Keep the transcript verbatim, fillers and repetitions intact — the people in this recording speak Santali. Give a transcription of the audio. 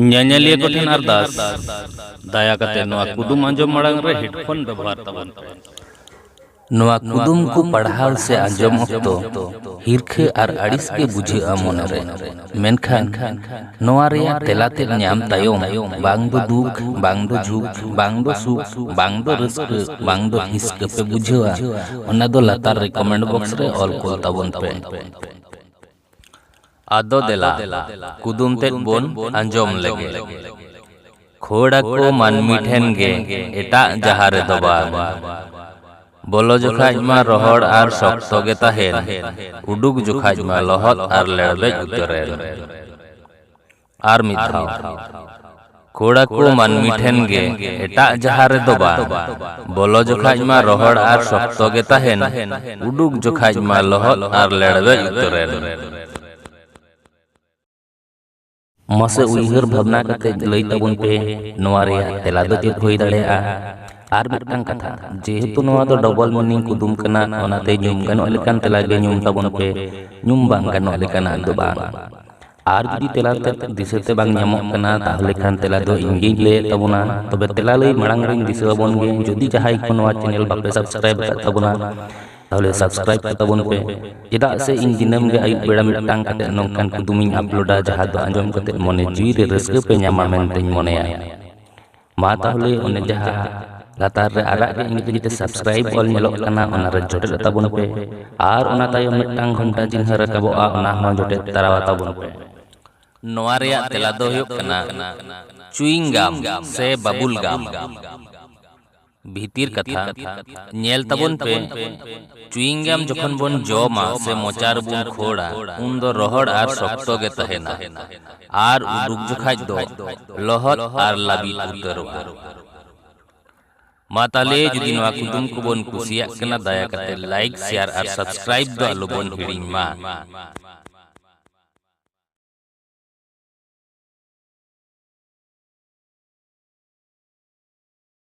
ᱧᱮᱧᱮᱞᱤᱭᱟᱹ ᱠᱚᱴᱷᱮᱱ ᱟᱨᱫᱟᱥ, ᱫᱟᱭᱟ ᱠᱟᱛᱮ ᱱᱚᱣᱟ ᱠᱩᱫᱩᱢ ᱟᱸᱡᱚᱢ ᱢᱟᱲᱟᱝ ᱨᱮ ᱦᱮᱰᱯᱷᱳᱱ ᱵᱮᱵᱚᱦᱟᱨ ᱛᱟᱵᱚᱱ ᱯᱮ᱾ ᱱᱚᱣᱟ ᱠᱩᱫᱩᱢ ᱠᱚ ᱯᱟᱲᱦᱟᱣ ᱥᱮ ᱟᱸᱡᱚᱢ ᱚᱠᱛᱚ ᱦᱤᱨᱠᱷᱟᱹ ᱟᱨ ᱟᱹᱲᱤᱥ ᱜᱮ ᱵᱩᱡᱷᱟᱹᱜᱼᱟ ᱢᱚᱱᱮᱨᱮ, ᱢᱮᱱᱠᱷᱟᱱ ᱱᱚᱣᱟ ᱨᱮᱭᱟᱜ ᱛᱮᱞᱟ ᱛᱮᱫ ᱧᱟᱢ ᱛᱟᱭᱚᱢ ᱵᱟᱝ ᱫᱚ ᱫᱩᱠ, ᱵᱟᱝ ᱫᱚ ᱡᱷᱩᱠ, ᱵᱟᱝ ᱫᱚ ᱥᱩᱠ, ᱵᱟᱝ ᱫᱚ ᱨᱟᱹᱥᱠᱟᱹ, ᱵᱟᱝ ᱫᱚ ᱦᱤᱥᱠᱟᱹ ᱯᱮ ᱵᱩᱡᱷᱟᱹᱣᱟ, ᱚᱱᱟ ᱫᱚ ᱞᱟᱛᱟᱨ ᱨᱮ ᱠᱚᱢᱮᱱᱴ ᱵᱚᱠᱥ ᱨᱮ ᱚᱞ ᱠᱚᱞ ᱛᱟᱵᱚᱱ ᱯᱮ᱾ ᱟᱫᱚ ᱫᱮᱞᱟ, ᱠᱩᱫᱩᱢ ᱛᱮᱫ ᱵᱚᱱ ᱟᱸᱡᱚᱢ ᱞᱮᱜᱮ᱾ ᱠᱷᱳᱲ ᱟᱠᱚ ᱢᱟᱹᱱᱢᱤ ᱴᱷᱮᱱ ᱜᱮ, ᱮᱴᱟᱜ ᱡᱟᱦᱟᱸ ᱨᱮᱫᱚ ᱵᱟᱝ᱾ ᱵᱚᱞᱚ ᱡᱚᱠᱷᱟᱡ ᱢᱟ ᱨᱚᱦᱚᱲ ᱟᱨ ᱥᱚᱠᱛᱚ ᱜᱮ ᱛᱟᱦᱮᱱ, ᱩᱰᱩᱠ ᱡᱚᱠᱷᱟᱡ ᱢᱟ ᱞᱚᱦᱚᱫ ᱟᱨ ᱞᱮᱲᱵᱮᱡ ᱩᱛᱟᱹᱨᱮᱱ᱾ ᱟᱨ ᱢᱤᱫ ᱫᱷᱟᱣ, ᱠᱷᱳᱲ ᱟᱠᱚ ᱢᱟᱹᱱᱢᱤ ᱴᱷᱮᱱ ᱜᱮ, ᱮᱴᱟᱜ ᱡᱟᱦᱟᱸ ᱨᱮᱫᱚ ᱵᱟᱝ᱾ ᱵᱚᱞᱚ ᱡᱚᱠᱷᱟᱡ ᱢᱟ ᱨᱚᱦᱚᱲ ᱟᱨ ᱥᱚᱠᱛᱚ ᱜᱮ ᱛᱟᱦᱮᱱ, ᱩᱰᱩᱠ ᱡᱚᱠᱷᱟᱡ ᱢᱟ ᱞᱚᱦᱚᱫ ᱟᱨ ᱞᱮᱲᱵᱮᱡ ᱩᱛᱟᱹᱨᱮᱱ᱾ ᱢᱟᱥᱮ ᱩᱭᱦᱟᱹᱨ ᱵᱷᱟᱵᱽᱱᱟ ᱠᱟᱛᱮ ᱞᱟᱹᱭ ᱛᱟᱵᱚᱱ ᱯᱮ, ᱱᱚᱣᱟ ᱨᱮᱭᱟᱜ ᱛᱮᱞᱟ ᱫᱚ ᱪᱮᱫ ᱦᱩᱭ ᱫᱟᱲᱮᱭᱟᱜᱼᱟ? ᱟᱨ ᱢᱤᱫᱴᱟᱝ ᱠᱟᱛᱷᱟ, ᱡᱮᱦᱮᱛᱩ ᱱᱚᱣᱟ ᱫᱚ ᱰᱚᱵᱚᱞ ᱢᱤᱱᱤᱝ ᱠᱩᱫᱩᱢ ᱠᱟᱱᱟ, ᱚᱱᱟᱛᱮ ᱧᱩᱢ ᱜᱟᱱᱚᱜ ᱞᱮᱠᱟᱱ ᱛᱮᱞᱟ ᱜᱮ ᱧᱩᱢ ᱛᱟᱵᱚᱱ ᱯᱮ, ᱧᱩᱢ ᱵᱟᱝ ᱜᱟᱱᱚᱜ ᱞᱮᱠᱟᱱᱟᱜ ᱫᱚ ᱵᱟᱝ᱾ ᱟᱨ ᱡᱩᱫᱤ ᱛᱮᱞᱟ ᱛᱮ ᱫᱤᱥᱟᱹ ᱛᱮ ᱵᱟᱝ ᱧᱟᱢᱚᱜ ᱠᱟᱱᱟ, ᱛᱟᱦᱚᱞᱮ ᱠᱷᱟᱱ ᱛᱮᱞᱟ ᱫᱚ ᱤᱧ ᱜᱤᱧ ᱞᱟᱹᱭᱮᱫ ᱛᱟᱵᱚᱱᱟ᱾ ᱛᱚᱵᱮ ᱛᱮᱞᱟ ᱞᱟᱹᱭ ᱢᱟᱲᱟᱝ ᱨᱤᱧ ᱫᱤᱥᱟᱹ ᱟᱵᱚᱱ ᱜᱮ, ᱡᱩᱫᱤ ᱡᱟᱦᱟᱸᱭ ᱠᱚ ᱱᱚᱣᱟ ᱪᱮᱱᱮᱞ ᱵᱟᱯᱮ ᱥᱟᱵᱥᱠᱨᱟᱭᱤᱵ ᱟᱠᱟᱫ ᱛᱟᱵᱚᱱᱟ, ᱛᱟᱦᱚᱞᱮ ᱥᱟᱵᱥᱠᱨᱟᱭᱤᱵ ᱠᱟᱛᱟᱵᱚᱱ ᱯᱮ᱾ ᱪᱮᱫᱟᱜ ᱥᱮ ᱤᱧ ᱫᱤᱱᱟᱹᱢ ᱜᱮ ᱟᱹᱭᱩᱵ ᱵᱮᱲᱟ ᱢᱤᱫᱴᱟᱝ ᱠᱟᱛᱮ ᱱᱚᱝᱠᱟᱱ ᱠᱩᱫᱩᱢᱤᱧ ᱟᱯᱞᱳᱰᱟ, ᱡᱟᱦᱟᱸ ᱫᱚ ᱟᱸᱡᱚᱢ ᱠᱟᱛᱮ ᱢᱚᱱᱮ ᱡᱤᱣᱤ ᱨᱮ ᱨᱟᱹᱥᱠᱟᱹ ᱯᱮ ᱧᱟᱢᱟ ᱢᱮᱱᱛᱮᱧ ᱢᱚᱱᱮᱭᱟ᱾ ᱢᱟ ᱛᱟᱦᱚᱞᱮ ᱚᱱᱮ ᱡᱟᱦᱟᱸ ᱞᱟᱛᱟᱨ ᱨᱮ ᱟᱨᱟᱜ ᱜᱮ ᱤᱝᱨᱮᱡᱤ ᱛᱮ ᱥᱟᱵᱥᱠᱨᱟᱭᱤᱵ ᱚᱞ ᱧᱮᱞᱚᱜ ᱠᱟᱱᱟ, ᱚᱱᱟ ᱨᱮ ᱡᱚᱴᱮᱫ ᱛᱟᱵᱚᱱ ᱯᱮ᱾ ᱟᱨ ᱚᱱᱟ ᱛᱟᱭᱚᱢ ᱢᱤᱫᱴᱟᱝ ᱜᱷᱚᱱᱴᱟ ᱪᱤᱱᱦᱟᱹ ᱨᱟᱠᱟᱵᱚᱜᱼᱟ, ᱚᱱᱟ ᱦᱚᱸ ᱡᱚᱴᱮᱫ ᱛᱟᱨᱟᱣᱟ ᱛᱟᱵᱚᱱ ᱯᱮ᱾ ᱱᱚᱣᱟ ᱨᱮᱭᱟᱜ ᱛᱮᱞᱟ ᱫᱚ ᱦᱩᱭᱩᱜ ᱠᱟᱱᱟ ᱪᱩᱭᱤᱝ ᱜᱟᱢ ᱥᱮ ᱵᱟᱵᱩᱞ ᱜᱟᱢ᱾ ᱵᱷᱤᱛᱤᱨ ᱠᱟᱛᱷᱟ, ᱧᱮᱞ ᱛᱟᱵᱚᱱ ᱯᱮ, ᱪᱩᱭᱤᱝ ᱜᱟᱢ ᱡᱚᱠᱷᱚᱱ ᱵᱚᱱ ᱡᱚᱢᱟ ᱥᱮ ᱢᱚᱪᱟ ᱨᱮᱵᱚᱱ ᱠᱷᱳᱲᱟ, ᱩᱱ ᱫᱚ ᱨᱚᱦᱚᱲ ᱟᱨ ᱥᱚᱠᱛᱚ ᱜᱮ ᱛᱟᱦᱮᱱᱟ, ᱟᱨ ᱩᱰᱩᱠ ᱡᱚᱠᱷᱟᱡ ᱫᱚ ᱞᱚᱦᱚᱫ ᱟᱨ ᱞᱟᱹᱵᱤᱫ ᱩᱛᱟᱹᱨᱚᱜᱼᱟ᱾ ᱢᱟ ᱛᱟᱦᱞᱮ, ᱡᱩᱫᱤ ᱱᱚᱣᱟ ᱠᱩᱫᱩᱢ ᱠᱚᱵᱚᱱ ᱠᱩᱥᱤᱭᱟᱜ ᱠᱟᱱᱟ, ᱫᱟᱭᱟ ᱠᱟᱛᱮ ᱞᱟᱭᱤᱠ, ᱥᱮᱭᱟᱨ ᱟᱨ ᱥᱟᱵᱥᱠᱨᱟᱭᱤᱵ ᱫᱚ ᱟᱞᱚᱵᱚᱱ ᱦᱤᱲᱤᱧ ᱢᱟ᱾